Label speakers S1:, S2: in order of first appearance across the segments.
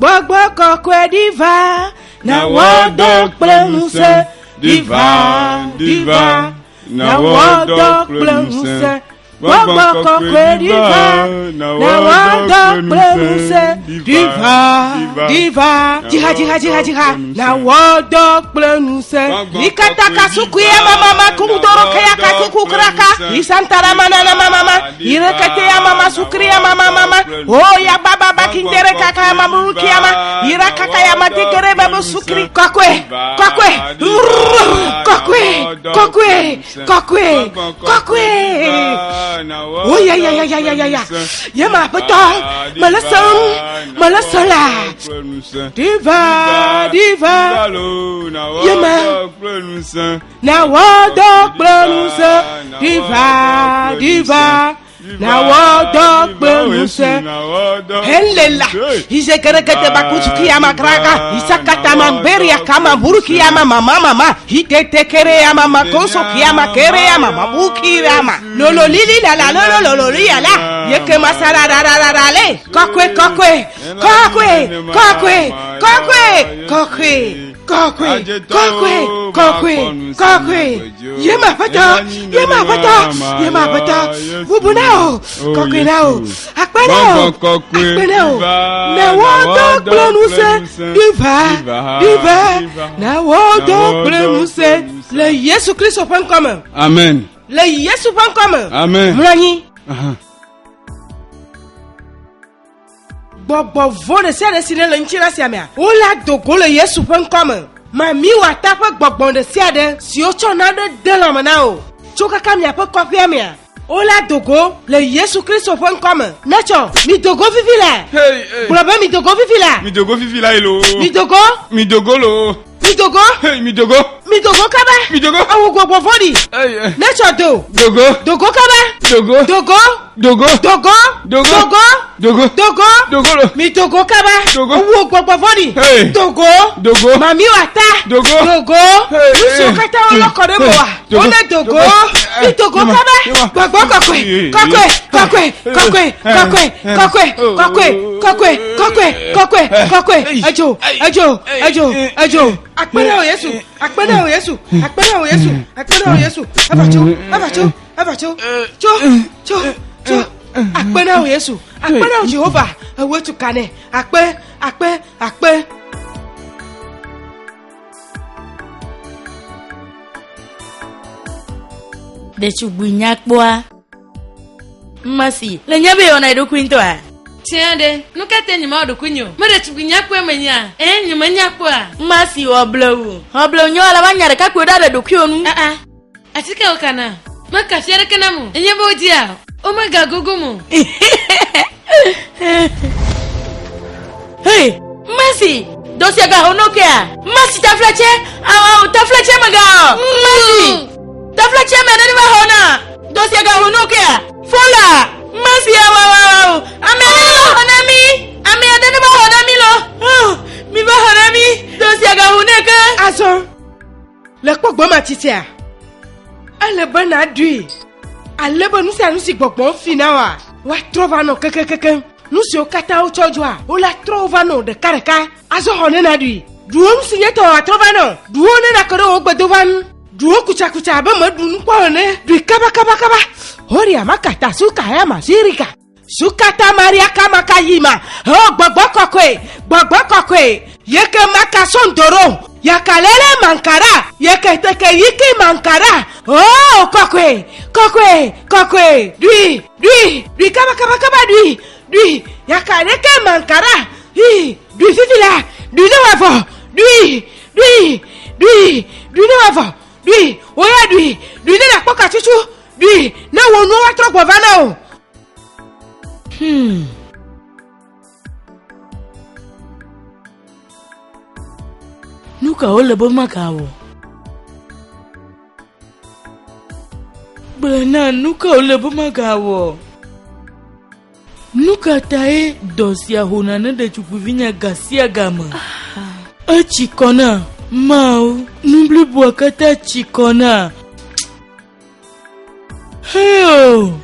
S1: Gbɔgbɔ kɔkɔe ɖi va, na wɔ dɔ kple ŋusẽ. Ɖi va, ɖi va, na wɔ dɔ kple ŋusẽ. Gbɔgbɔ kɔkɔe ɖi va, na wɔ dɔ kple ŋusẽ. Ɖi va, ɖi va, dziha, dziha, dziha, dziha, na wɔ dɔ kple ŋusẽ. Ikataka sukuya mama makundoro kaya katuku kraka. Isantara manana mama irekete ya mama sukriya mama mama. O ya baba bakindere kaka mamuruki ama. Irakaka ya matikere babu sukri. Kɔkɔe, kɔkɔe, kɔkɔe, kɔkɔe, kɔkɔe, kɔkɔe. O ya ya ya ya ya ya ya. Ye ma aƒetɔ, mele sẽm, mele sẽ la. Diva, diva. Ye ma. Na wɔ dɔ kple ŋusẽ. Diva, diva. Na wɔ dɔ kple ŋusẽ. Helela. Izekerekete bakutsukiyama kraka. Isakata mamberia kama burukiyama mama mama. Itetekereyama makosokiyama kereyama mabukirama. Lolo lili la la lolo lolo li la. Yeke masara ra ra ra ra le. Kɔkɔe kɔkɔe kɔkɔe kɔkɔe kɔkɔe kɔkɔe. Kɔkɔe, kɔkɔe, kɔkɔe, kɔkɔe. Ye ma aƒetɔ, ye ma aƒetɔ, ye ma aƒetɔ. Bubu na wò, kɔkɔe na wò, akpe na wò, akpe na wò. Na wò dɔ kple ŋusẽ, ɖiva, ɖiva. Na wò dɔ kple ŋusẽ le Yesu Kristo ƒe ŋkɔ me.
S2: Amen.
S1: Le Yesu ƒe ŋkɔ me.
S2: Amen.
S1: Mlɔ anyi. Gbɔgbɔ vɔ̃ ɖe sia ɖe si ne le ŋutilã sia mea, wole ado go le Yesu ƒe ŋkɔ me. Mami wò ata ƒe gbɔgbɔ ɖe sia ɖe si wotsɔ nane de lãme na wò tso kaka miaƒe kɔƒea mea, wole ado go le Yesu Kristo ƒe ŋkɔ me. Netsɔ, mido go fifi laa.
S2: Hey, hey.
S1: Gblɔ be mido go fifi laa.
S2: Mido go fifi laa loo.
S1: Mido go.
S2: Mido go loo.
S1: Mido go.
S2: Hey, mido go.
S1: Mido go kaba.
S2: Mido go.
S1: Awu gbɔgbɔ vɔ̃ɖi.
S2: Hey, hey.
S1: Netsɔ do.
S2: Do go.
S1: Do go kaba.
S2: Do go.
S1: Do go.
S2: Dogo.
S1: Dogo.
S2: Dogo.
S1: Dogo.
S2: Dogo.
S1: Dogo.
S2: Dogo lo.
S1: Mi dogo kaba.
S2: Dogo.
S1: Wu gbɔgbɔ vɔ̃ɖi.
S2: Hey.
S1: Dogo.
S2: Dogo.
S1: Mami wa ta.
S2: Dogo.
S1: Dogo.
S2: Hey.
S1: Nu siwo katã wolɔ kɔ ɖe mɔa.
S2: Dogo.
S1: Wone dogo.
S2: Dogo.
S1: Mi dogo
S2: Yema.
S1: kaba.
S2: Yema.
S1: Gbɔgbɔ kɔkɔe. Kɔkɔe. Kɔkɔe. Kɔkɔe. Kɔkɔe. Kɔkɔe. Kɔkɔe. Kɔkɔe. Kɔkɔe. Kɔkɔe. Kɔkɔe. Edzo. Edzo. Edzo. Edzo. Akpe na wò Yesu. Akpe na wò Yesu. Akpe na wò Yesu. Akpe na wò Yesu. Eva tso. Eva tso. Eva tso, tso, tso, tso. Akpe na wò Yesu. Akpe na wò Jehova. Ewoe tu ka nɛ. Akpe, akpe, akpe.
S3: Ɖetugbui nyakpɔa. Masi, le nya be yewɔna eɖokui ŋutɔa?
S4: Tia ɖe, nu ka te nyemawɔ ɖokuinye o? Me ɖetugbui nyakpɔe menyea? Ẽ, nyemenya kpɔa?
S3: Masi, wɔ blewu. Wɔ blewu nyɔ ale va nya ɖekakpuiwo ɖa le ɖokuiwò nu.
S4: Aa, Atike wo kana. Meka fi aɖeke nam o. Enye be wodia, womegagogom o.
S3: Hey, Mercy, dɔ sia gaxɔ no kea? Mercy taflatse, awo taflatse mega. Mercy, taflatse me ɖe va xɔ na. Dɔ sia gaxɔ no kea? Fola, Mercy awo awo awo. Ame aɖe va xɔ na mi. Ame aɖe va xɔ na mi lɔ. Mi va xɔ na mi. Dɔ sia gaxɔ ne ke.
S1: Azɔ. Le kpɔ gbɔma tsitsia, ele be nàɖui ale be nu sia nu si gbɔgbɔm fi na wòa, woatrɔ va nɔ kekekekeŋ. Nu siwo katã wotsɔ dzoa, wola trɔ wo va nɔ ɖekaɖeka. Azɔ xɔ ne nàɖui. Ɖu wo nu si nye tɔwò atrɔ va nɔ. Ɖu wo ne nàke ɖe wò gbedova ŋu. Ɖu wo kutsakutsa abe mèɖu nu kpɔ ene. Ɖui kabakabakaba. Horia makata suka ya masirika. Sukata Maria kama kayima. Oh, gbɔgbɔ kɔkɔe, gbɔgbɔ kɔkɔe. Yeke maka sondoro. Yakalele mankara. Yeke teke yiki mankara. Oh, kɔkɔe, kɔkɔe, kɔkɔe. Ɖui, ɖui, ɖui kaba kaba kaba ɖui, ɖui. Yakaleke mankara. Hi, ɖui fifi la. Ɖui ne wòavɔ. Ɖui, ɖui, ɖui, ɖui ne wòavɔ. Ɖui, woya ɖui, ɖui ne nàkpɔ katsutsu. Ɖui ne wò nuwo woatrɔ gbɔ va na wò.
S3: Nu ka wole be magawɔ? Gblɔe na nu ka wole be magawɔ? Nu ka tae dɔ sia hona ne ɖetugbuivinya ga sia game? Etsi kɔ na Mawu, nu bliboa katã tsi kɔ na. Heo!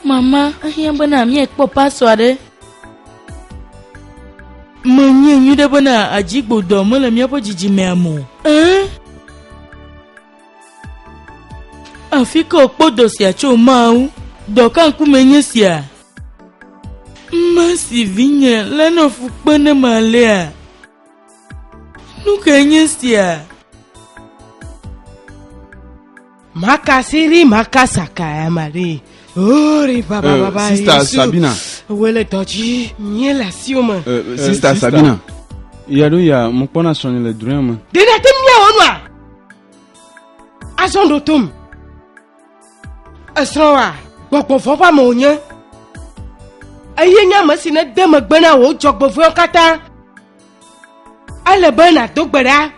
S3: Mama, ehiã bena míekpɔ pasɔ aɖe. Menye nyui ɖe bena adzigbodɔ mele míaƒe dzidzimea me o. Ẽ? Afi ka wòkpɔ dɔ sia tso Mawu? Dɔ ka ŋkume nye sia? Masi vinye la nɔ fu kpe nem alea. Nu kae nye sia?
S1: Makasiri makasaka ya mari. Ori baba baba.
S2: Sister
S1: Yesu.
S2: Sabina.
S1: Wele dɔ dzi. Nye le asiwò me.
S2: Sister Sabina. Ya ɖo ya mekpɔna srɔ̃nye le drɔ̃e me.
S1: Ɖe nàte míawɔ nua? Azɔ ɖo tom. Esrɔ̃ wa gbɔgbɔ vɔ̃ ƒe ame wònye. Eye nye ame si nede megbe na wò dzɔgbevɔ̃ewo katã. Ele be nàdo gbe ɖa.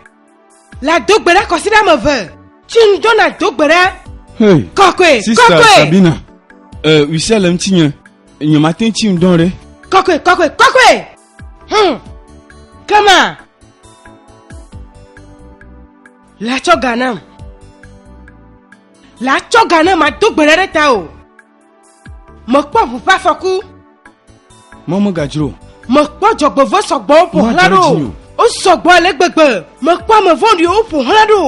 S1: Le ado gbe ɖa kɔsiɖa ame eve. Tsi ŋdɔ nàdo gbe ɖa.
S2: Hey.
S1: Kɔkɔe,
S2: Sister
S1: kɔkɔe.
S2: Sabina. Wisia le ŋutinye. Nye mate ŋu tsi ŋdɔ ɖe.
S1: Kɔkɔe, kɔkɔe, kɔkɔe. Kema. La tsɔ ga nam. La tsɔ ga nam ado gbe ɖa ɖe ta o. Mekpɔ ʋu ƒe afɔku.
S2: Mɔ megadzro.
S1: Mekpɔ dzɔgbevɔ̃ sɔgbɔwo ƒo
S2: Mɔ
S1: xlã
S2: adzɔ ɖe
S1: ɖo.
S2: dzinye o.
S1: Wo sɔgbɔ ale gbegbe. Mekpɔ ame vɔ̃ɖiwo ƒo xlã ɖo.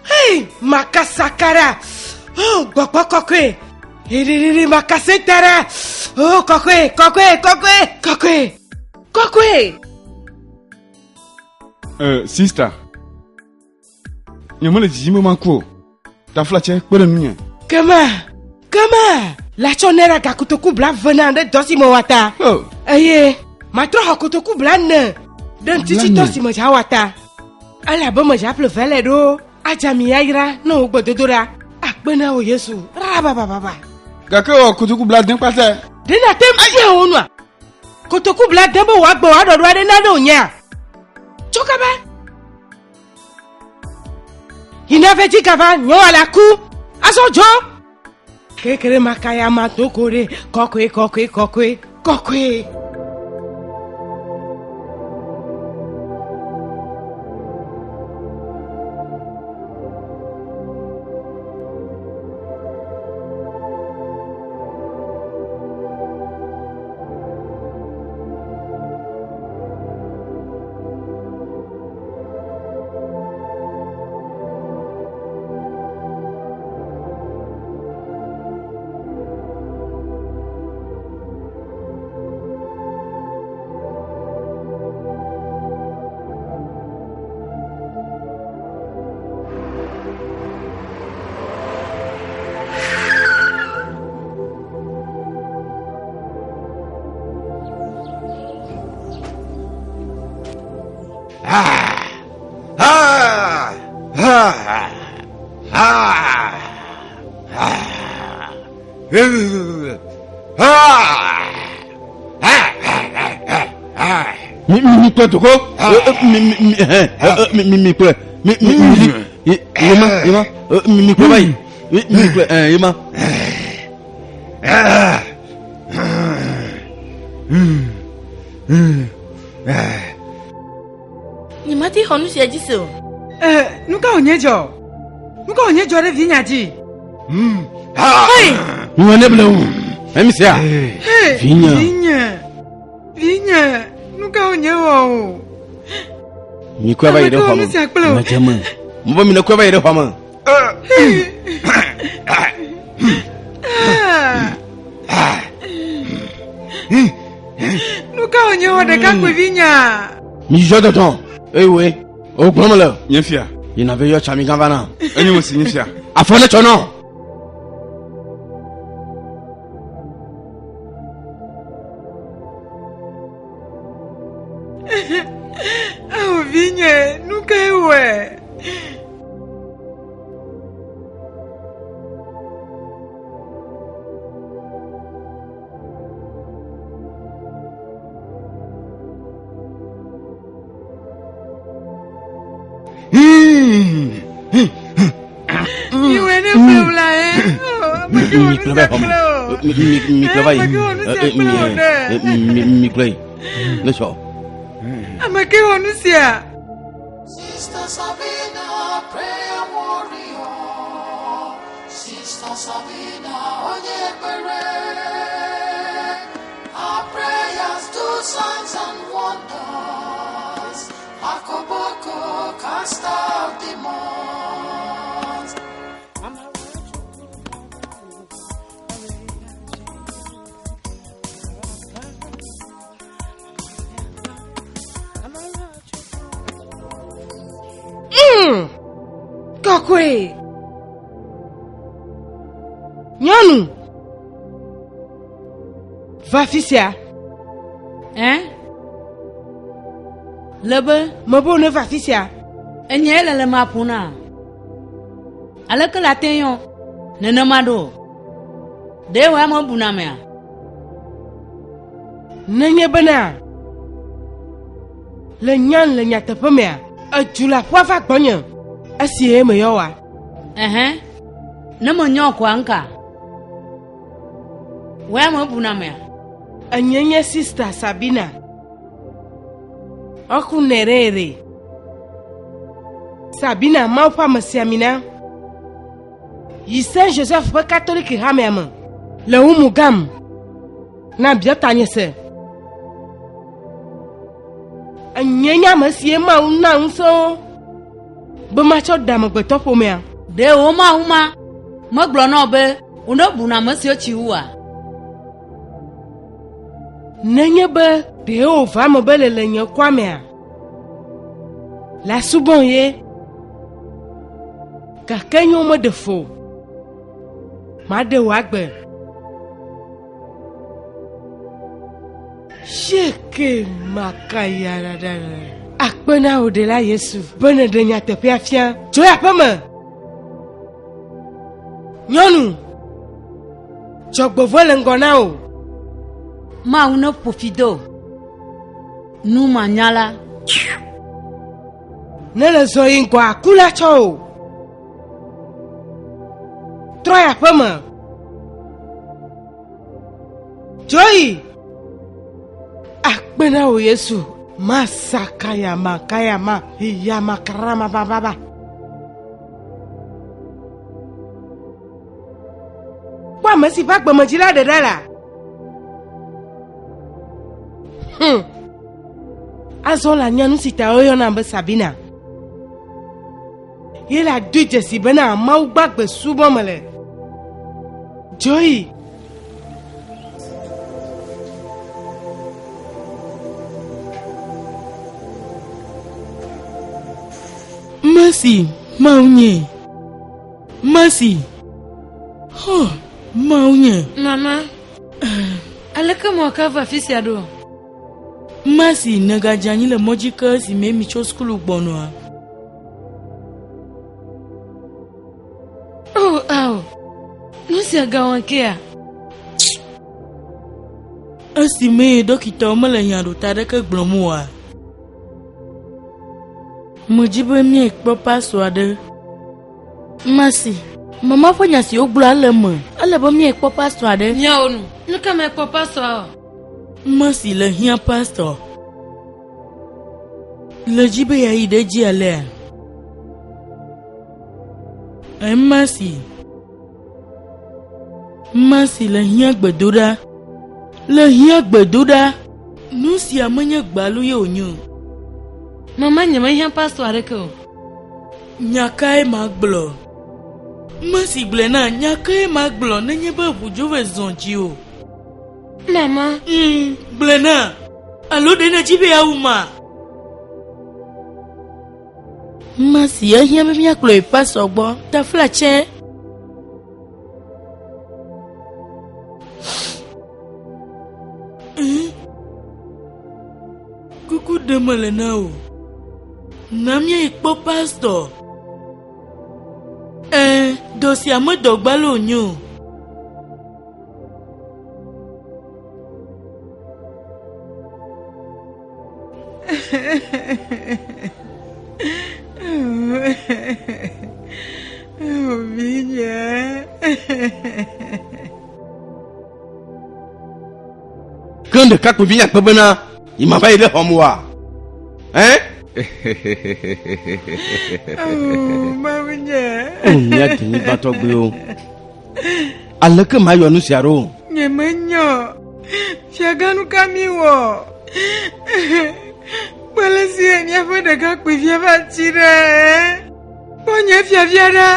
S1: Hei, makasakara. Oh, gbɔgbɔ kɔkɔe. Ɖiɖiɖiɖi makasetara. Oh, kɔkɔe, kɔkɔe, kɔkɔe, kɔkɔe, kɔkɔe.
S2: Sister. Nye mele dzidzim be maku o. Taflatse kpe ɖe ŋunye.
S1: Kema, kema. La tsɔ naira gakotoku 20 na ɖe dɔ si mewɔ ta.
S2: Oh.
S1: Eye matrɔ xɔ kotoku 40 ɖe ŋutitsitɔ
S2: 40.
S1: si medza wɔ ta. Elabe medza ƒle vele ɖo. Adza mi yayra ne wò gbedodoɖa. Akpe na wò Yesu. Rabababa.
S2: Gake wɔ kotoku 80 kpata.
S1: Ɖe nàte ŋu fia wò nua? Kotoku 80 be wòagbɔ wò aɖɔɖo aɖe na ɖe wònyea? Tso kaba. Yina ve dzi gava nyɔa la ku. Azɔ dzo. Kekere makaya ma do go ɖe. Kɔkɔe, kɔkɔe, kɔkɔe, kɔkɔe.
S2: Mi mi mi kple toko. Mi mi mi hɛ mi mi mi kple mi mi mi li yema yema mi mi kple bayi mi mi kple ɛ yema.
S3: Nye mate xɔ nu sia dzi se o.
S1: Nu ka wònye dzɔ? Nu ka wònye dzɔ ɖe vinya dzi?
S3: Hei!
S2: Mi wɔ ne ble o. Emi sia.
S1: Hei,
S2: Vinye.
S1: Vinye. Vinye. Nu ka wònye wɔ o?
S2: Mi kɔe va yi ɖe xɔ me.
S1: Ame ka wɔ nu sia kple o?
S2: Medze me. Mo be mi ne kɔe va yi ɖe xɔ me.
S1: Nu ka wònye wɔ ɖekakpui vinya?
S2: Mi yɔ dɔdɔ. Eye woe. O gblɔ me le.
S5: Nye fia.
S2: Yina ve yɔ tsami gã va na.
S5: Enye mo si nye fia.
S2: Afɔ ne tsɔ nɔ.
S1: Ao vinye, nu kae wɔe? Iwe ne ƒle la ye. Ame ke wɔ
S2: Mi
S1: nu
S2: kple va
S1: sia
S2: yi xɔ me.
S1: kple o.
S2: Mi mi mi kple va yi.
S1: Ame ke wɔ nu sia
S2: Mi
S1: kple o ɖe.
S2: mi mi kple yi. Ne tsɔ.
S1: Ame ke wɔ nu sia.
S6: Sister Sabina, prayer warrior. Sister Sabina, Onyekpere. Our prayers do signs and wonders. Akoboko cast out demons.
S1: Kɔkɔe. Nyɔnu. Va afi sia.
S3: Ɛ? Le be.
S1: Mebe wo neva afi sia.
S3: Enye le le ma ƒo na. Aleke la te yɔ? Nenema ɖo. Ɖe wò ame buna mea?
S1: Nenye bena le nyan le nyateƒe mea, edu le aƒua va gbɔnye esi ye meyɔ wa.
S3: Ɛhɛn. Ne menyɔ koa ŋka? Wò ame buna mea?
S1: Enye nye sista Sabina. Eku nɛrɛɛrɛ. Sabina Mawu ƒe amesiamina. Yi Saint Joseph ƒe Katoliki hamea me le Umugam. Na bia tanye se. Enye nye ame sie Mawu na ŋusẽwo be matsɔ ɖe amegbetɔ ƒomea.
S3: Ɖe wò Mawu ma megblɔ na wò be wòne bu na ame siwo tsi wua?
S1: Nenye be ɖe wòva eme be le le nye kɔa mea, la subɔm ye. Gake nye womeɖe fo. Maɖe wò agbe. Sheke makayarada. Akpe na wò ɖela Yesu be nèɖe nyateƒea fia. Tso yi aƒeme. Nyɔnu, dzɔgbevɔ̃e le ŋgɔ na wò.
S3: Mawu ne ƒo fi do numanyala.
S1: Ne le zɔ yi ŋgɔ aku la tsɔ o. Trɔ yi aƒeme. Dzo yi. Akpe na wò Yesu. Masakayama kayama iyama karama bababa. Kpɔ ame si ƒe agbemedzi la ɖe ɖa la. Azɔ la nya nu si ta woyɔna be Sabina. Ye la do dzesi bena Mawu gbagbe subɔ mele. Joey.
S5: Mercy, Mawu nye. Mercy. Oh, Mawu nye.
S4: Mama, aleke mɔ ka va afi sia ɖo?
S5: Mercy, nègadze anyi le mɔ dzi ke esime mi tso sukulu gbɔnɔa?
S4: Oh, ao. Nu sia gawɔ kea?
S5: Esime ɖɔkitawo mele nya ɖota aɖeke gblɔm oa? Medzi be míakpɔ pastɔ aɖe.
S3: Mercy, mama ƒe nya si wogblɔ ele eme. Ele be míakpɔ pastɔ aɖe.
S4: Míawo nu. Nu ka mekpɔ pastɔa o?
S5: Mercy le hiã pastɔ. Le dzi be yeayi ɖe edzi alea? Mercy. Mercy le hiã gbedoɖa. Le hiã gbedoɖa. Nu sia menye gbalu ye wònye o.
S4: Mama nyemehiã pastɔ aɖeke o.
S5: Nya kae magblɔ? Mercy gblɔe na nya kae magblɔ nenye be ʋu dzo ve zɔ dzi o.
S4: Mama.
S5: Gblɔe na. Alo ɖe nèdi be yeawu ma?
S3: Mercy, ehiã be míakplɔ yi pastɔ gbɔ. Tafla tsɛ.
S5: Kuku ɖe mele na wò. Na míayi kpɔ pastɔ. Ɛ̃, dɔ sia me dɔ gbalo wònye o.
S1: Vinye.
S2: Ke ɖekakpuivi nya kpe bena yi ma va yi ɖe xɔm oa? Ɛ?
S1: Mawu nye.
S2: O mía denyigba tɔgbuiwo. Aleke mayɔ nu sia ɖo?
S1: Nyemenyɔ. Fiagã nu ka mi wɔ? Kpɔ ale si ŋutie míaƒe ɖekakpuivia va tsi ɖe? Kpɔ nye fiafia ɖa.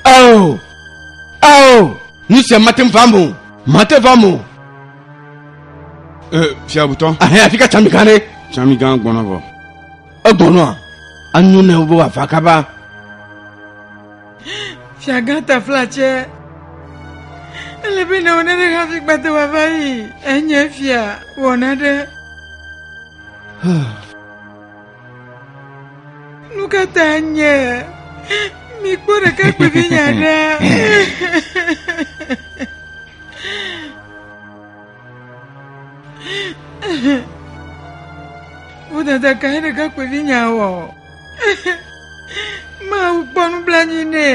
S2: Ao! Ao! Nu sia mate ŋu va eme o. Mate va eme o.
S7: E, fiabutɔ.
S2: Ahɛn afi ka tsamigã ɖe?
S7: Tsamigã gbɔna vɔ.
S2: Egbɔnɔa? Anyo ne be wòava kaba.
S1: Fiagã taflatse. Ele be ne wɔ nane hafi gbate wòava yi. Enye fia wɔ nane. Nu ka ta nye mikpɔ ɖekakpuivi nya ɖa? Vodada kae ɖekakpuivi nya wɔ? Mawu kpɔ nublanui nɛ.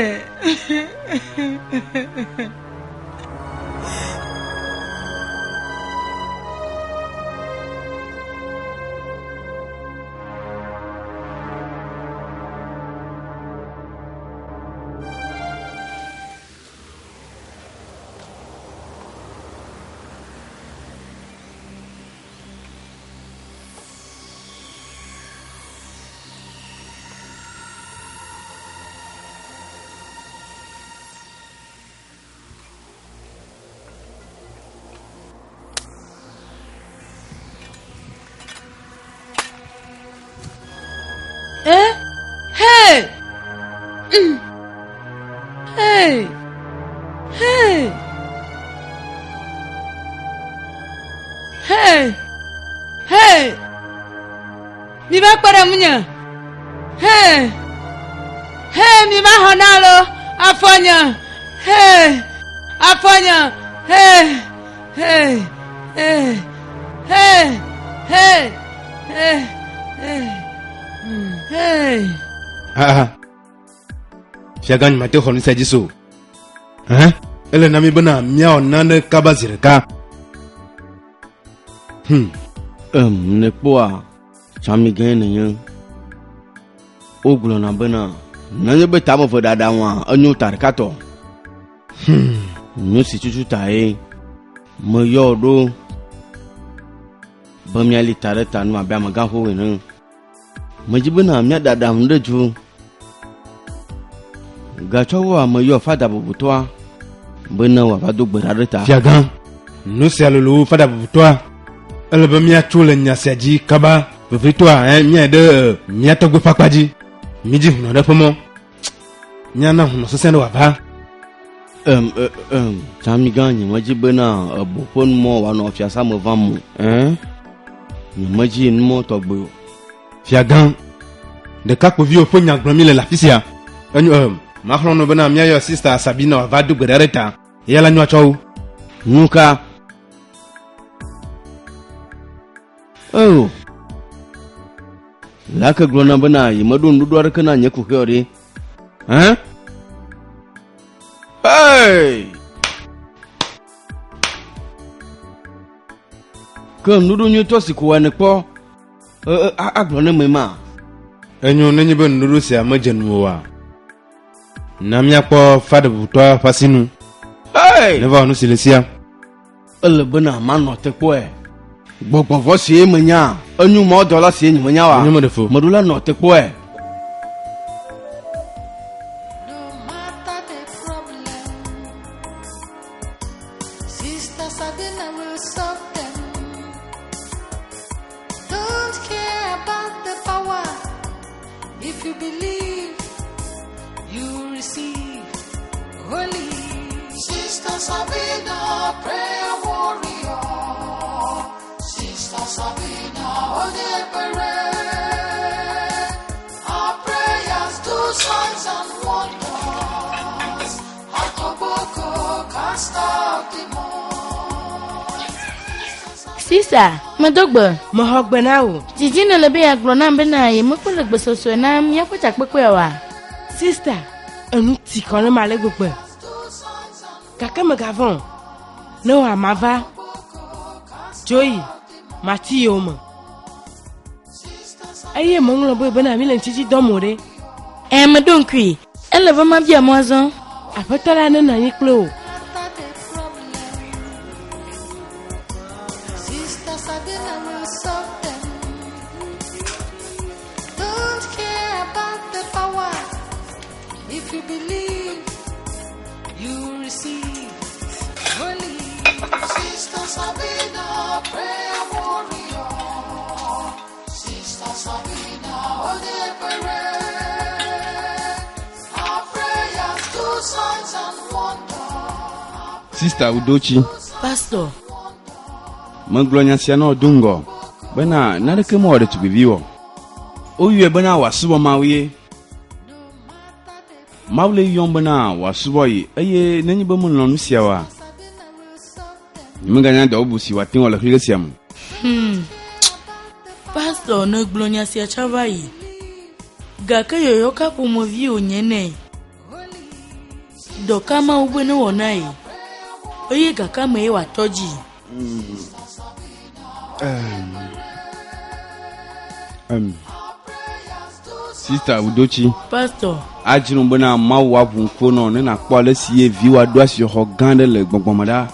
S4: Eh? Hey! Hey! Hey! Hey! Hey! Mi va kpe ɖe ŋunye. Hey! Hey, mi va xɔ na lo afɔnye. Hey! Afɔnye. Hey! Hey! Hey! Hey! Hey! Hey! Hey! Hey!
S2: Ah, fiagã nye mate xɔ nu sia dzi so. Hɛn? Ele na mi bena míawɔ nane kaba zi ɖeka. Hmm. Em, nèkpɔa, tsamigãe nènye. Wogblɔna bena, nenye be tame ve ɖaɖa ŋua, enyo ta ɖeka tɔ. Hmm. Nu si tutu tae meyɔ wò ɖo be míali ta ɖe ta nu abe amegãxo ene. Medzi bena míaɖe aɖaŋu ɖe dzu. Gatsɔ wua meyɔ fada bubutɔa bene wòava do gbe ɖa ɖe ta. Fiagã, nu sia lolo wu fada bubutɔa. Ele be míatso le nya sia dzi kaba, vevitɔa ɛ míayi ɖe e, mía tɔgbe ƒe akpa dzi. Mídzi hunɔ ɖe ƒe mɔ. Míana hunɔ sesẽ ɖe wòava.
S8: Em, e, em, Tsamigã, nyemedzi bena ebo ƒe numɔ wòanɔ fiasa me vam o. Ɛ? Nyemedzi numɔ tɔgbe o.
S2: Fiagã, ɖekakpuiviwo ƒe nya gblɔm míle le afi sia. Enyo, em, maxlɔ̃ nu bena míayɔ Sista Sabina wòava do gbe ɖa ɖe ta. Eya la nyo atsɔ wu.
S8: Nuka? Eo. Lake gblɔ nam bena yemeɖo nuɖuɖu aɖeke na nye kuxi o ɖe. Hã? Hey! Ke nuɖuɖu nyuitɔ si ko nèkpɔ agblɔ ne me ma.
S2: Enyo nenye be nuɖuɖu sia medze nu oa, na míakpɔ faɖebutɔa ƒe asinu.
S8: Hey!
S2: Neva wɔ nu si le sia.
S8: Ele bena manɔ te kpɔe. Gbɔgbɔ vɔ̃ sie menya. Enyo mawudɔla sie nyemenya oa?
S2: Enyo meɖe fo.
S8: Meɖo la nɔ te kpɔe.
S6: No matter the problem, Sister Sabina will solve them. Don't care about the power. If you believe, you receive. Holy Sister Sabina, prayer warrior. Sister Sabina, Odebere. Our prayers do signs and wonders. Akoboko cast out demons.
S3: Sisa, medo gbe.
S1: Mexɔ gbe na wò.
S3: Didi nèle be yeagblɔ nam bena yemekpɔ le gbesɔsɔe na míaƒe takpekpea oa?
S1: Sista, enu ti kɔ nam ale gbegbe. Gake mègavɔ̃ o. Ne wò ama va, dzo yi. Mati yowòme. Eye meŋlɔ be bena mi le ŋutiti dɔm o ɖe.
S3: Ẽ, meɖo ŋkui. Ele be mabia mɔ azɔ.
S1: Aƒetɔ la nenɔ anyi kple wò.
S6: Sister Sabina will solve them. Don't care about the power. If you believe, you receive. Holy Sister Sabina, prayer warrior. Sister Sabina, Holy Our prayers do signs and wonders.
S2: Sista Udochi.
S5: Pastor.
S2: Megblɔ nya sia na wò do ŋgɔ bena naneke mewɔ ɖetugbivi o. Woyɔe bena wòasubɔ Mawu ye. Mawu le yɔm bena wòasubɔ ye eye nenye be melɔ̃ nu sia oa, nyemeganya dɔ bubu si wòate ŋu awɔ le xexe sia me.
S5: Hmm. Pastor negblɔ nya sia tsã va yi. Gake yɔyɔ ka ƒomevi wònye nɛ? Dɔ ka Mawu be newɔ na ye? Eye gaka mee wòatɔ dzi?
S2: Um, Sista Udochi.
S5: Pastor.
S2: Adzro bena Mawu aʋu ŋkuwo nɔ ne nàkpɔ ale si ye viwòa ɖo asixɔxɔ gã aɖe le gbɔgbɔ me ɖa.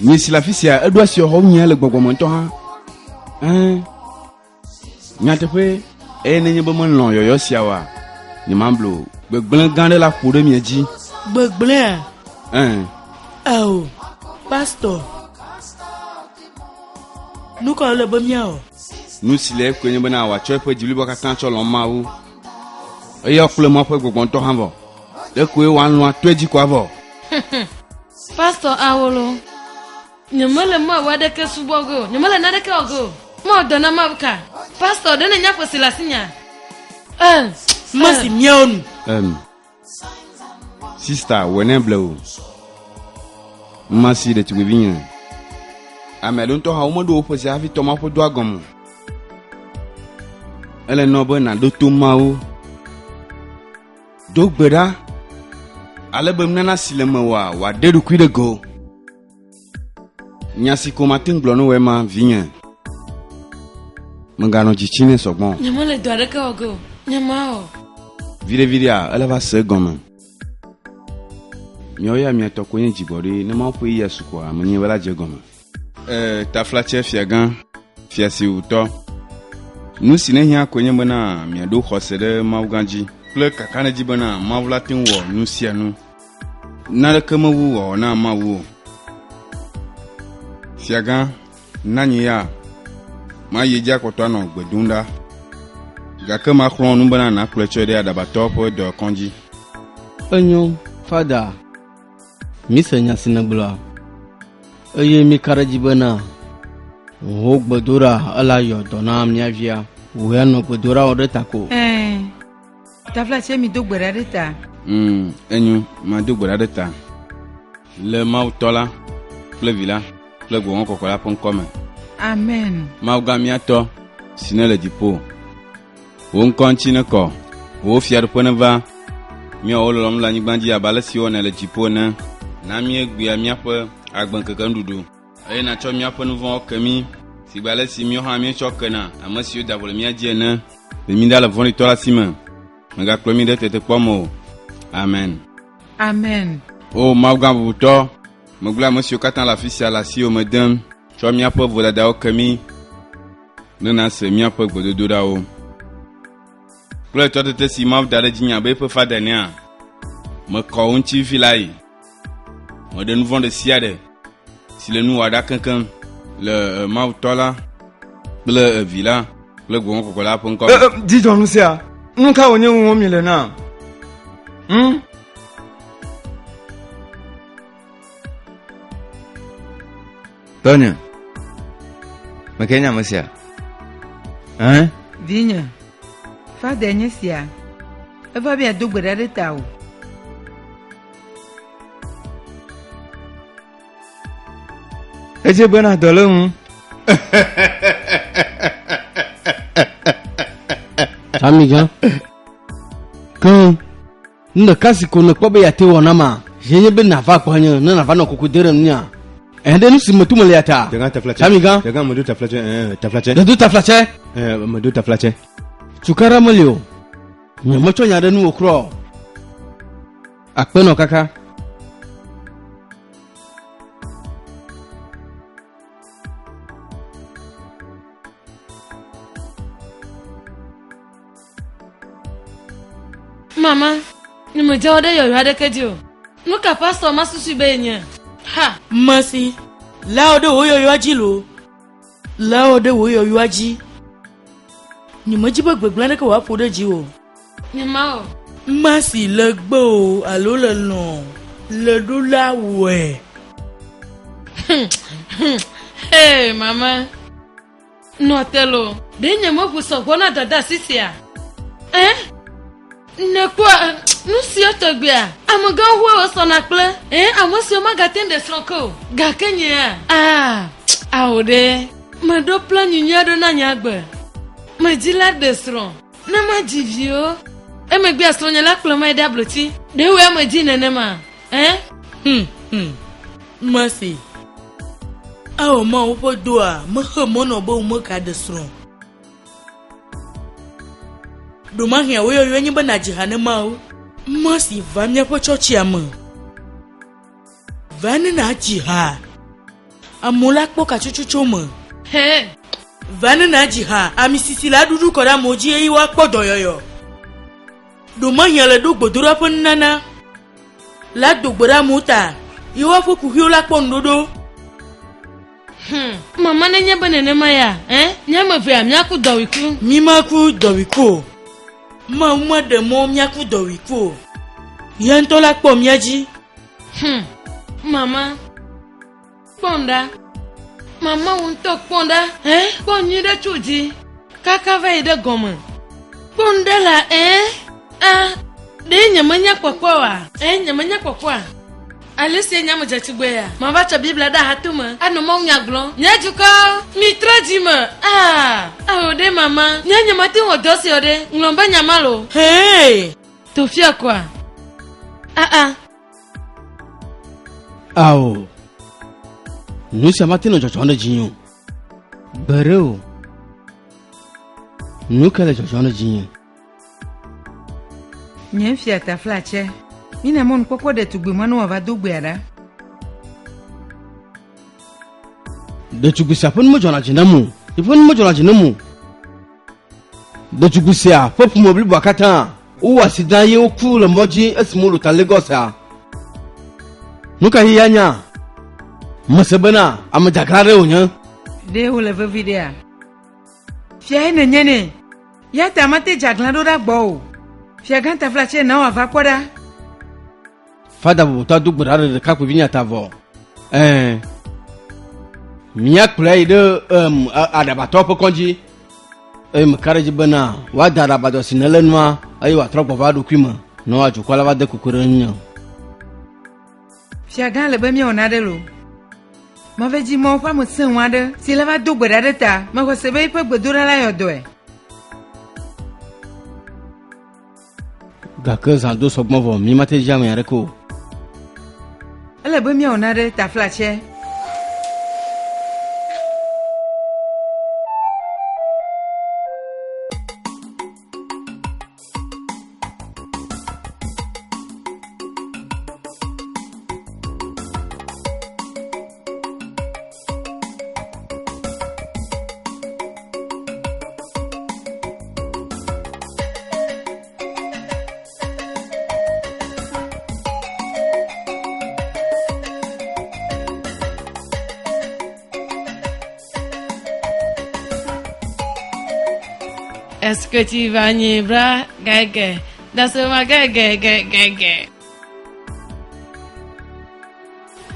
S2: Nye si le afi sia eɖo asixɔxɔ wu nye le gbɔgbɔ me ŋutɔ hã. Ɛ̃. Nyateƒe, eye nenye be melɔ̃ yɔyɔ sia oa, nyemablu o. Gbegblẽ gã aɖe la ƒo ɖe mia dzi.
S5: Gbegblẽa?
S2: Ɛ̃.
S5: Ao, pastor. Nu ka wòle be míawɔ?
S2: Nu si le ekoe nye bena wòatsɔ eƒe dzi bliboa katã tsɔ lɔ̃ Mawu. Eya kple Mawu ƒe gbɔgbɔ ŋutɔ hã vɔ. Ɖekoe wòalɔ̃ ato edzi ko avɔ.
S4: Pastor Awolo, nyemele Mawu aɖeke subɔ ge o. Nyemele naneke wɔ ge o. Mewɔ dɔ na Mawu ka? Pastor, ɖe nènya ƒe si le asinyea?
S5: Eh, mesi míawo nu.
S2: Em, Sista, wɔe ne blewu. Masi ɖetugbivinye. Ame aɖewo ŋutɔ hã womeɖo woƒe sia hafi tɔ Mawu ƒe dɔa gɔme o. Ele nɔ be nàɖo to Mawu. Do gbe ɖa ale be nunana si le mewòa wòaɖe ɖokui ɖe go. Nya si ko mate ŋu gblɔ na wòe ma, vinye. Mèganɔ dzi tsim nɛ sɔgbɔ o.
S4: Nyemele dɔ aɖeke wɔ ge o. Nyemawɔ.
S2: Viɖeviɖea, ele va se egɔme. Miawo ya mia tɔ koe nye dzigbɔɖi. Ne Mawu ƒe ɣeyiɣia su koa, menye be la dze egɔme. Ee, taflatse fiagã, fia si wutɔ. Nu si nehiã koe nye bena miaɖo xɔse ɖe Mawu gã dzi kple kakaɖedzi bena Mawu la te ŋu wɔ nu sia nu. Naneke mewu wɔwɔ na Mawu o. Fiagã, na nye ya mayi edzi akpɔtɔ anɔ gbe dom ɖa. Gake maxlɔ̃ nu bena nàkplɔe tsɔe ɖe aɖabatɔwo ƒe dɔyɔkɔdzi.
S8: Enyo, Fada, míse nya si nègblɔa, eye míka ɖe edzi bena wò gbedoɖa ela yɔ dɔ na mía via. Wò ya nɔ gbedoɖa wɔ ɖe ta ko.
S7: Ɛ̃, taflatse mido gbe ɖa ɖe ta.
S2: Mm, enyo, mado gbe ɖa ɖe ta. Le Mawu Tɔ la kple Vi la kple Gbɔgbɔ Kɔkɔe la ƒe ŋkɔ me.
S7: Amen.
S2: Mawu gã mía Tɔ, si nèle dziƒo, wò ŋkɔ ŋuti nekɔ, wò fiaɖuƒe neva, míawɔ wò lɔlɔ̃nu le anyigba dzi abe ale si wowɔnɛ le dziƒo ene. Na míegbea míaƒe agbeŋkeke nuɖuɖu, eye nàtsɔ míaƒe nu vɔ̃wo ke mí, sigbe ale si míawo hã míetsɔ kena ame siwo da vo le mía dzi ene. Ɖe mí ɖa le vɔ̃ɖitɔ la si me. Mègakplɔ mí ɖe tetekpɔ me o. Amen.
S7: Amen.
S2: O Mawu gã bubutɔ, megblɔ ame siwo katã le afi sia le asiwò me dem. Tsɔ míaƒe vodadawo ke mí, ne nàse míaƒe gbedodoɖawo. Kple tɔtete si Mawu da ɖe dzinye abe eƒe fada enea, mekɔ wò ŋuti fifi laa yi. Meɖe nu vɔ̃ ɖe sia ɖe si le nuwò ɖa keŋkeŋ le eh, Mawu Tɔ la kple eh, Vi la kple Gbɔgbɔ Kɔkɔe la ƒe ŋkɔ me.
S9: Eh, eh, Dzidzɔ nu sia, nu ka wònye ŋu wɔm mi le na? Hmm?
S10: Tɔnye, meke nye ame sia? Ẽ?
S7: Vinye, fada nye sia. Eva be yeado gbe ɖa ɖe tawò.
S9: Edze bena dɔ le ŋu.
S8: Amigã. Ke nu ɖeka si ko nèkpɔ be yeate wɔ na ma, ye nye be nàva gbɔnye ne nàva nɔ kuku de ɖe nunya. Ɛhɛn ɖe nu si me tum le ya ta.
S2: Dega taflatse.
S8: Sami gã.
S2: Dega medo taflatse. Ɛɛ taflatse.
S8: Dedo taflatse.
S2: Ɛɛ medo taflatse.
S8: Tukaɖa meli o. Nye metsɔ nya ɖe nuwò kura o. Akpe nɔ kaka.
S4: Mama, nyemedze wɔ ɖe yɔyɔ aɖeke dzi o. Nu ka pastɔ ma susui be yenye? Ha!
S5: Masi, lé wò ɖe wò yɔyɔa dzi loo. Lé wò ɖe wò yɔyɔa dzi. Nyemedi be gbegblẽ aɖeke wòaƒo ɖe dziwò o.
S4: Nyemawɔ.
S5: Masi le gbe o alo le lɔ̃ le ɖo la wɔe.
S4: Hey, mama. Nɔ te loo. Ɖe nyemeʋu sɔgbɔ na dɔdeasi sia? Ẽ? Nèkpɔa nu siwo tɔgbea amegãwoe wosɔna kple ẽ ame siwo magate ŋu ɖe srɔ̃ ke o. Gake nyea? Aa, ao ɖe. Meɖo plan nyui aɖe na nye agbe. Medi la ɖe srɔ̃ ne madzi viwo. Emegbea srɔ̃nye la kplɔm ayi ɖe ablotsi. Ɖe wòe medi nenema? Ẽ?
S5: Hum, hum. Mese. Ao Mawu ƒe doa mexe mɔ nɔ be womegaɖe srɔ̃ o. Ɖomahĩa wò yɔyɔe nye be nàdzi ha ne Mawu. Masi va míaƒe tsɔtsia me. Va ne nàdzi ha. Amewo la kpɔ katsotso tso me.
S4: Hɛ.
S5: Va ne nàdzi ha. Ami sisi la ɖuɖu kɔ ɖe amewo dzi eye woakpɔ dɔyɔyɔ. Ɖomahĩa le ɖo gbedoɖa ƒe nunana la do gbe ɖe amewo ta ye woaƒe kuxiwo la kpɔ ŋuɖoɖo.
S4: Hmm. Mama nenye be nenema ya, eh? Nye ame evea míaku dɔwuiku.
S5: Mímaku dɔwuiku o. Mawu meɖe mɔ míaku dɔwuiku o. Ya ŋutɔ la kpɔ mía dzi.
S4: Hmm. Mama, kpɔm ɖa. Mama wò ŋutɔ kpɔm ɖa. Eh? Kpɔ nyui ɖe tso dzi kaka va yi ɖe gɔme. Kpɔm ɖe la, eh? Ah, ɖe nyemenya kpɔkpɔ oa? Eh, nyemenya kpɔkpɔa? Ale si nye ame dzetugbe ya, mava tsɔ Biblia ɖe ahatome anɔ mawunya gblɔm. Nye dukɔ, mitrɔ dzi me! Ah! Ao ɖe mama, nye nyemate ŋu wɔ dɔ sia o ɖe, ŋlɔm be nya ma loo.
S5: Hee!
S4: Tofia koa? Ah ah.
S8: Ao. Nu sia mate nɔ dzɔdzɔm ɖe dzinye o. Gbeɖe o. Nu ka le dzɔdzɔm ɖe dzinye?
S7: Nye fia taflatse, mina mɔnukpɔkpɔ ɖetugbui ma ne wòava do gbea ɖa.
S8: Ɖetugbui sia ƒe nu medzɔna dzi nam o. Eƒe nu medzɔna dzi nam o. Ɖetugbui sia ƒe ƒome bliboa katã wowɔ asidã ye woku le mɔ dzi esime wolo ta Lagos-a. Nu ka ye ya nya? Mese bena ame dzaglã aɖe wònye.
S7: Ɖe wòle vevi ɖea? Fiae nènye nɛ. Ya ta mate dze aglã ɖo ɖa gbɔ o. Fiagã taflatse na wòava kpɔ ɖa.
S8: Fada bubutɔ do gbe ɖa ɖe ɖekakpuivi nya ta vɔ. Ɛɛ. Míakplɔe yi ɖe em, aɖabatɔwo ƒe kɔdzi. Eye meka ɖe edzi bena woada aɖabadɔ si nelé nua eye wòatrɔ gbɔ va eɖokui me ne woadukɔ la va de kuku ɖe ŋunye.
S7: Fiagã le be míawɔ naɖe loo. Mave dzi Mawu ƒe ame sẽŋu aɖe si le va do gbe ɖa ɖe ta. Mexɔ se be eƒe gbedoɖa la yɔ dɔe.
S8: Gake zã do sɔgbɔ vɔ mímate dzi ame aɖeke o.
S7: Ele be míawɔ naɖe taflatse.
S4: Est-ce que tu vas nye bra gɛgɛ dasema gɛgɛ gɛgɛ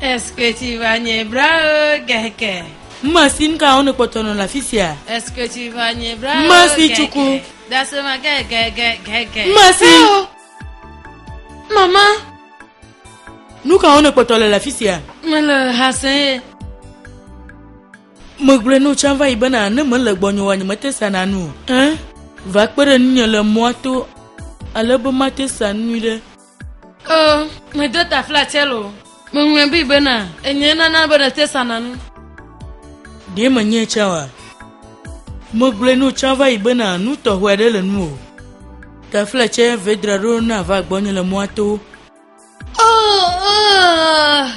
S4: Est-ce que tu vas nye bra gɛgɛ
S5: Masi nu ka wo ne kpɔtɔ nɔ le afi sia?
S4: Est-ce que tu vas nye bra
S5: Masi tsuku.
S4: Dasema gɛgɛ gɛgɛ
S5: Masi.
S4: Mama.
S5: Nu ka wo ne kpɔtɔ le le afi sia?
S4: Mele ha se.
S5: Megblɔe na wò tsã va yi bena ne mele gbɔnye oa, nyemete sana nu o. Ẽ, va kpe ɖe ŋunye le mɔa to ale be mate sa nu nyuiɖe.
S4: O, medo taflatse loo. Meŋlɔe be bena enye nana be nète sana nu.
S5: Ɖe menye tsã oa? Megblɔe no tsã va yi bena nu tɔxɛ aɖe le nuwò. Taflatse ve dzra ɖo ne ava gbɔnye le mɔa to.
S4: Oh, oh.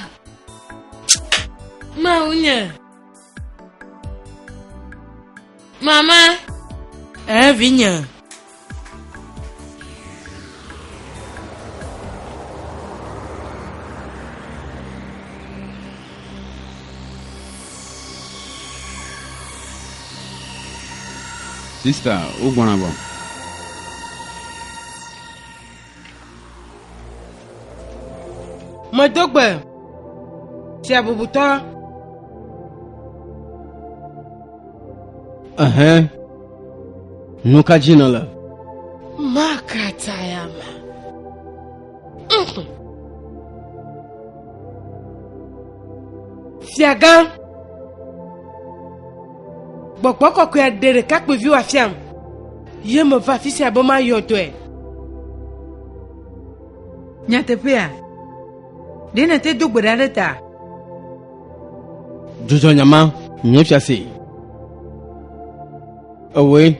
S4: Mawu nye. Mama.
S5: Ɛ vinye.
S2: Sista, wogbɔna vɔ.
S1: Medo gbe, fia bubutɔ.
S8: Ɛhɛn. Nu ka dzi nèle?
S1: Makatayama. Fiagã, gbɔgbɔ kɔkɔea ɖe ɖekakpuiviwo afiam. Ye meva afi sia be mayɔ dɔe.
S7: Nyateƒea? Ɖe nète do gbe ɖa ɖe ta?
S8: Dzudzɔ nya ma, nye fiase. Ewoe,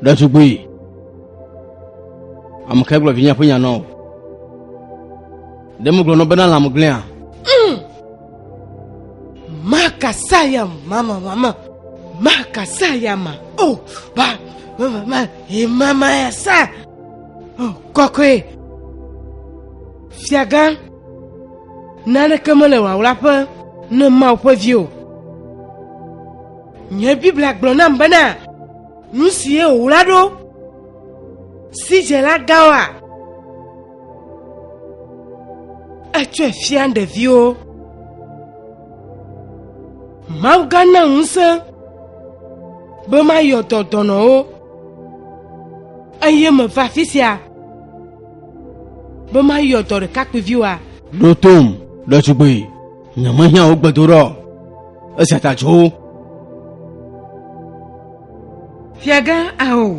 S8: ɖetugbui. Ame kae gblɔ vinye ƒe nya na wò? Ɖe megblɔ na bena lãme gblẽa?
S1: Makasaya mama mama makasaya ma oh ba mama ma e mama ya sa oh kɔkɔe fiagã naneke mele wawlaƒe ne Mawu ƒe vi o. Nye Biblia gblɔ nam bena nu si ye wòwla ɖo sidzela gãwoa etsɔe fia ɖeviwo. Mawu gana ŋusẽ be mayɔ dɔ dɔnɔwo eye meva afi sia be mayɔ dɔ ɖekakpuiviwoa.
S8: Ɖo tom, ɖetugbui, nyemehiã wò gbedoɖa o. Esia ta dzo.
S7: Fiagã, ao.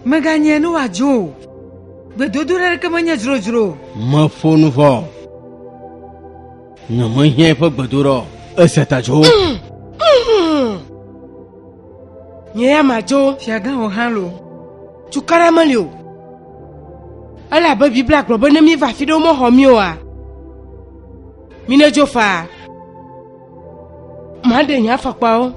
S7: Mèganye ne wòadzo o. Gbedodoɖa aɖeke menye dzrodzro o.
S8: Meƒo nu vɔ. Nyemehiã eƒe gbedoɖa o. Esia ta dzo.
S1: Nye ya madzo.
S7: Fiagã wò hã lo.
S1: Tukaɖa meli o. Elabe Biblia gblɔ be ne míeva afi ɖe womexɔ mí oa, mínedzo faa. Maɖe nye afɔkpawo.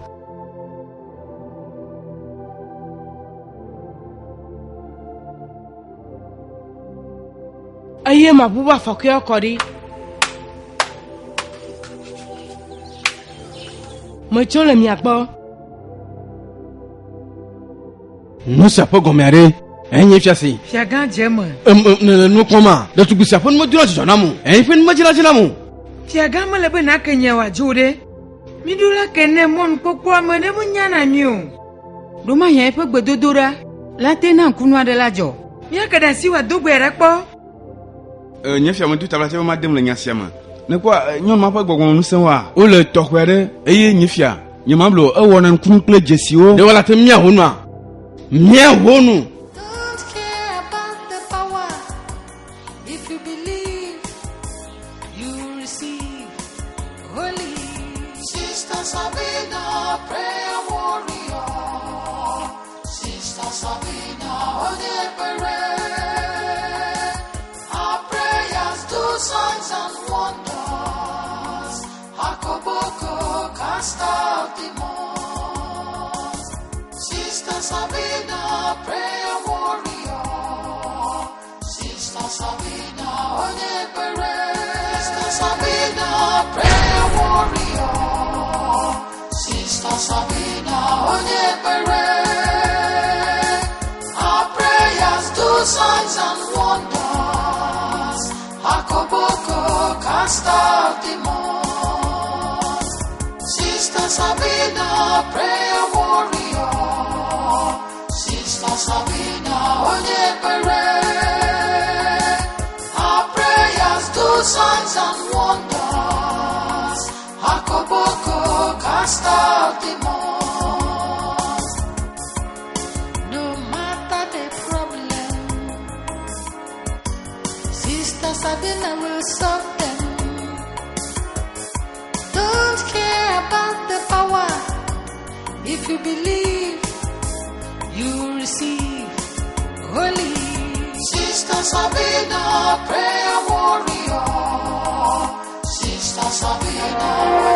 S1: Eye maʋuʋu afɔkɔeawo kɔ ɖi. Metso le mia gbɔ.
S8: Nu sia ƒe gɔmea ɖe? Enye fiase.
S7: Fiagã dze eme.
S8: Em, em, nèle nu kpɔma? Ɖetugbui sia ƒe nu medona dzidzɔ nam o. Eƒe nu medzena dzi nam o.
S7: Fiagã mele be nàke nye wòadzo ɖe. Míɖo la ke ne mɔnukpɔkpɔ ame ɖe menyana mí o. Ɖo mahiã eƒe gbedodoɖa la te na ŋkunu aɖe la dzɔ. Míake ɖe asi wòado gbe aɖe kpɔ.
S2: E, nye fia medo tabla be madem le nya sia me. Nekpɔ nyɔnu ma ƒe gbɔgbɔmeŋusẽwoa, wole tɔxɛ aɖe eye nye fia nyemablo ewɔna nukunu kple dzesiwo.
S8: Ɖe wòle ate míaho nua? Míaho nu.
S6: Don't care about the power. If you believe, you receive. Holy Sister Sabina, prayer warrior. Sister Sabina, Onyepere. Her prayers do signs and wonders. Hakoboko cast out demons. Sister Sabina, prayer warrior. Sister Sabina, Onyepere. Sister Sabina, prayer warrior. Sister Sabina, Onyepere. Her prayers do signs and wonders. Hakoboko cast out demons. Sister Sabina, prayer warrior. Sister Sabina, Onyepere. Her prayers do signs and wonders. Hakoboko cast out demons. No matter the problem, Sister Sabina will solve them. If you believe, you will receive. Holy Sister Sabina, prayer warrior. Sister Sabina,